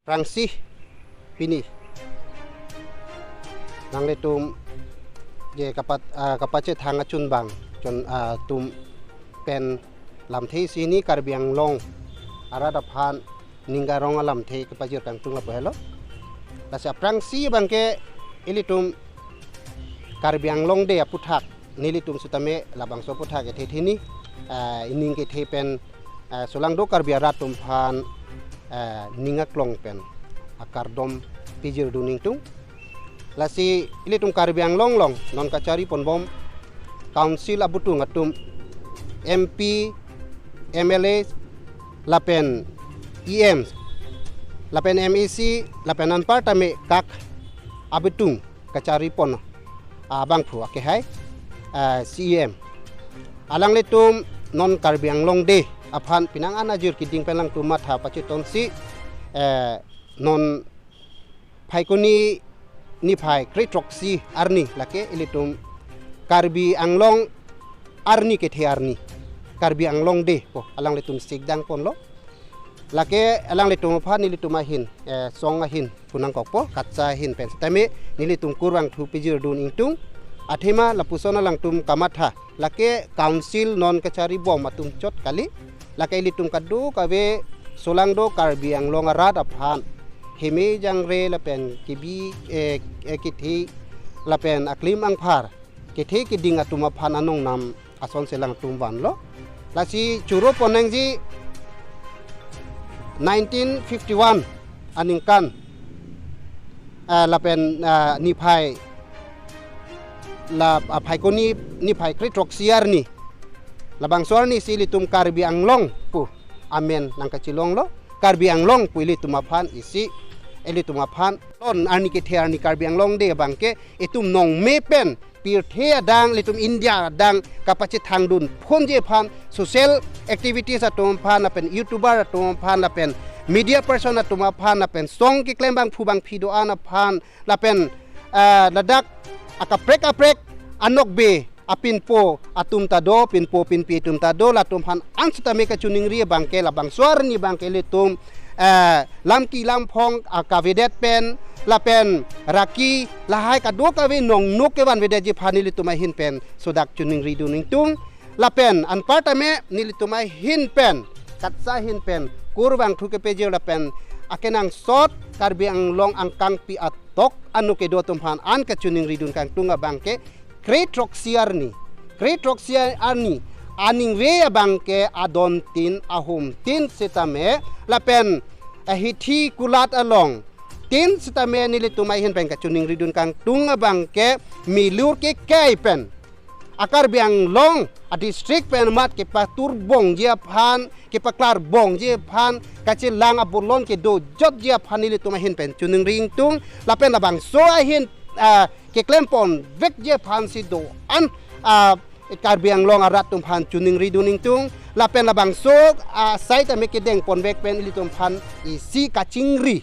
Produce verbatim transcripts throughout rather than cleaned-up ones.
Aphrangsi pini nanglitum je kapat, ah, kapachethang achun bang chon, ah, atum pen lamthe isi hini Karbi Anglong arat aphan ning arong alamthe kepajir kangtung lapu helo. Lasi aphrangsi abangke ilitum Karbi Anglong Day aputhak nelitum sitame labangso aputhak kethe hini, ah, ining kethe pen, ah, solangdo Karbi arat atum aphan, ah, ning aklong pen akardom pijir dun ingtung. Lasi ilitum Karbi Anglong along non kachari ponbom council abutung atum M P, M L A lapen E M lapen M A C lapen anparta me kak abutung kachari pon abangphu akehai, eh, C E M. Alanglitum non Karbi Anglong Day aphan penang an ajir keding pen alangtum matha pachetonsi, eh, non Phaikuni niphai krethroksi arni lake ilitum Karbi Anglong arni kethe arni, Karbi Anglong Day pu alanglitum sikdang ponlo. Lake alanglitum aphan nelitum ahin, eh, song ahin pu nangkokpo, KATSSA ahin pen sitame nelitum kurvangthu pijir dun ingtung. Athema lapuson alangtum kamatha, lake council non kachari bom atum chot kali. Lake ilitum kadokave solangdo Karbi Anglong arat aphan heme jangre lapen kebi, eh, eh, kethe lapen aklim angphar kethe keding atum aphan anong nam asonsi alangtum vanlo. Lasi choro ponnangji nineteen fifty-one aningkan, ah, lapen, ah, niphai la, ah, Phaikuni niphai krethroksi arni, labangso arni si ilitum Karbi Anglong pu amen nangkachelonglo. Karbi Anglong pu ilitum aphan isi, ilitum aphan non arni kethe arni Karbi Anglong Day abangke itum nongme pen pirthe adang, ilitum India adang kapachethang dun phonji aphan, social activities atum aphan lapen YouTuber atum aphan lapen media person atum aphan lapen song keklem bangphu bangphi do-an aphan lapen, eh, ladak akaprek kaprek anokbe apinpo atum ta do, pinpo pinpi atum ta do, latum aphan an sitame kachiningri abangke labangso arni abangke ilitum, eh, lamki lamphong, ah, kavedet pen lapen raki lahai kadokave nongnok kevanvedetji aphan nelitum ahin pen sodak chiningri dun ingtung. Lapen anparta me nelitum ahin pen, KATSSA ahin pen kurvangthu kepajir lapen akenangsot Karbi Anglong angkangpi atok anut kedo atum aphan an kachiningri dun kangtung abangke krethroksi arni, krethroksi arni aningve abangke adon tin ahum tin sitame lapen ahithi kulat along tin sitame nelitum ahin pen kachiningri dun kangtung abangke milur kekai pen a-Karbi Anglong a-district pen mat kepaturbomji aphan, kepaklarbomji aphan, kachelang abolon kedojotji aphan nelitum ahin pen chiningri ingtung, lapen labangso ahin, ah, keklem ponvekji aphan si do-an, ah, Karbi Anglong arat atum aphan chiningri dun ingtung, lapen labangso, ah, site ame kedeng ponvek pen ilitum aphan isi kachingri.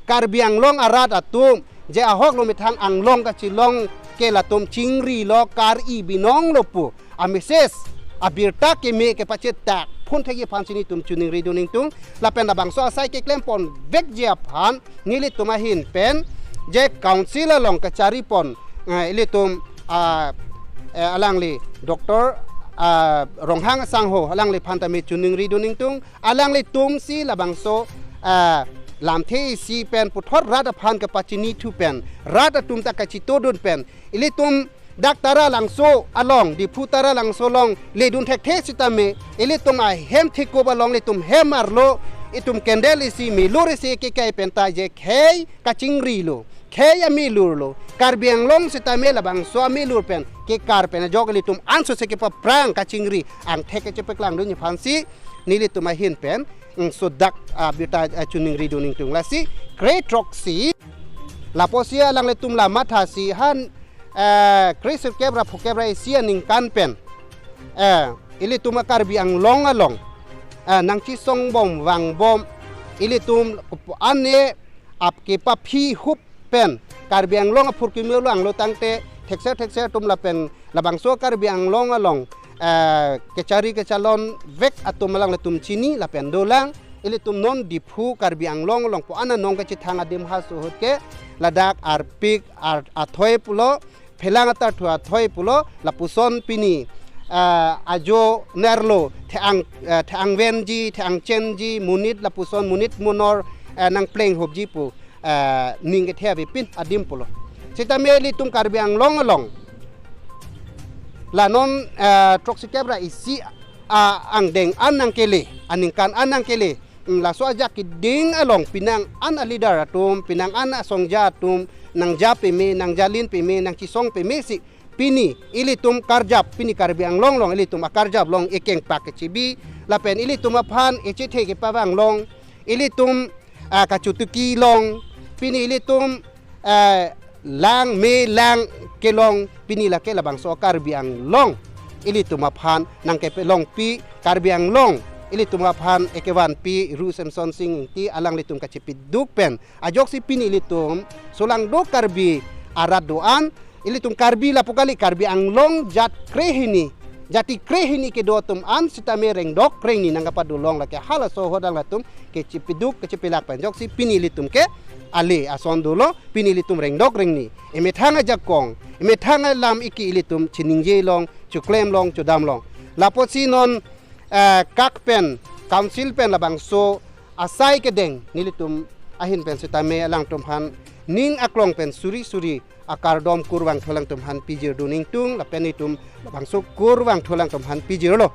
Karbi Anglong arat atum je ahok lo methang Anglong kachelong ke latum chingrilo, kar-i binong lo pu a-message abirta keme kepachethak phonthekji aphan si nelitum chiningri dun ingtung, lapen labangso asai keklem ponvekji aphan nelitum ahin pen je council along kachari pon, eh, ilitum, ah, eh, alangli Doctor, ah, Ronghang Sangho alangliphan tame chiningri dun ingtung, alanglitum si labangso, ah, lamthe isi pen puthot rat aphan kapachinithu pen, rat atum ta kachito dun pen, ilitum dak Taralangso along, Diphu Taralangso along ledun thekthe sitame, ilitum ahem thekup along ilitum hem arlo, itum candle isi milur isi kekai pen ta je khei kachingrilo, khei amilurlo. Karbi Anglong sitame labangso amilur pen kekar pen ajok ilitum ansose kepaphrang kachingri angthek kachepaklang dunji aphan si nelitum ahin pen, mm, sodak, ah, birta, ah, chiningri dun ingtung. Lasi krethroksi lapusi alanglitum la mathasi han, eh, kresirkep ra phokep ra isi aningkan pen, eh, ilitum a-Karbi Anglong along, eh, nangchisongbom vangbom, ilitum ane ap kepaphi hup pen Karbi Anglong aphurkimo lo anglo tangte thekser thekser atum lapen labangso Karbi Anglong along, eh, kachari kachalonvek atum alanglitum chini lapen dolang, Ilitum non Diphu Karbi Anglong along pu an anong kachethang adim ha ahut ke ladak arpik ar athoi pulo, phelang atarthu athoi pulo, lapuson pini, ah, ajo nerlo the-ang, ah, the-angvenji, the-angchenji, monit lapuson monit monor, ah, nangplenghopji pu, ah, ning kethe avepin adim pulo. Sitame ilitum Karbi Anglong along la non, ah, throksikep ra isi, ah, angdeng an nangkele, aningkan an nangkele, mm, laso ajak keding along penang an a-leader atum, penang an asongja atum nangja peme, nangjalin peme, nangchesong peme si pini ilitum karjap, pini Karbi Anglong along ilitum akarjap along ekengpak kechebi, lapen ilitum aphan echethe kepavang along, ilitum, ah, kachotuki along, pini ilitum, ah, lang me lang kelong, pini lake labangso Karbi Anglong ilitum aphan nangkepelongpi, Karbi Anglong ilitum aphan ekevanpi Ru Semsonsing Ingti alanglitum kachepiduk pen ajoksi pini ilitum Solangdo Karbi arat do-an, ilitum Karbi lapu kali, Karbi Anglong jat krehini, jati krehini kedo atum an sitame rengdok rengni nangkapado long lake halaso ahut alangtum kechepiduk kechepilak pen ajoksi pini ilitum ke ale ason dolo, pini ilitum rengdok rengni, emethang ajakong, emethang alam iki ilitum chiningje long, choklem long, chodam long. Lapotsi non, eh, kak pen, council pen labangso asai kedeng nelitum ahin pen sitame alangtum aphan ning aklong pen suri suri akardom kurvangthu alangtum aphan pijir dun ingtung, lapen itum labangso kurvangthu alangtum aphan pijirlo.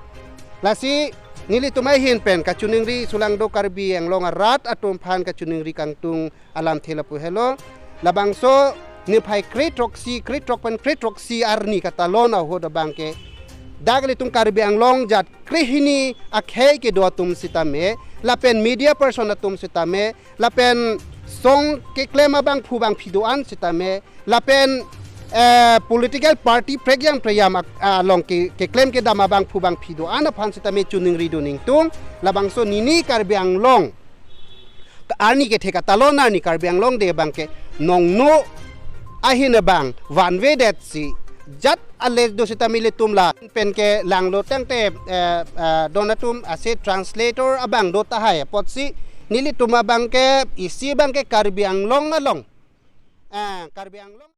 Lasi nelitum ahin pen kachiningri Solangdo Karbi Anglong arat atum aphan kachiningri kangtung alamthe lapu helo. Labangso niphai kre throksi, kre throk pen kre throksi arni katalon ahut abang ke dak ilitum Karbi Anglong jat krehini akhei kedo atum sitame, lapen media person atum sitame, lapen song keklem abangphu bangphi do-an sitame, lapen, eh, political party prekjam preyam ak-, along ke, keklem kedam abangphu bangphi do-an aphan sitame chiningri dun ingtung, labangso nini Karbi Anglong arni kethe katalon arni Karbi Anglong de abang ke nongno ahin abang vanvedetsi jat ale do sitame ilitum la pen ke langlo tangte, eh, eh, don atum ase translator abang do tahai apotsi nelitum abang ke isi abang ke Karbi Anglong along, eh, Karbi Anglong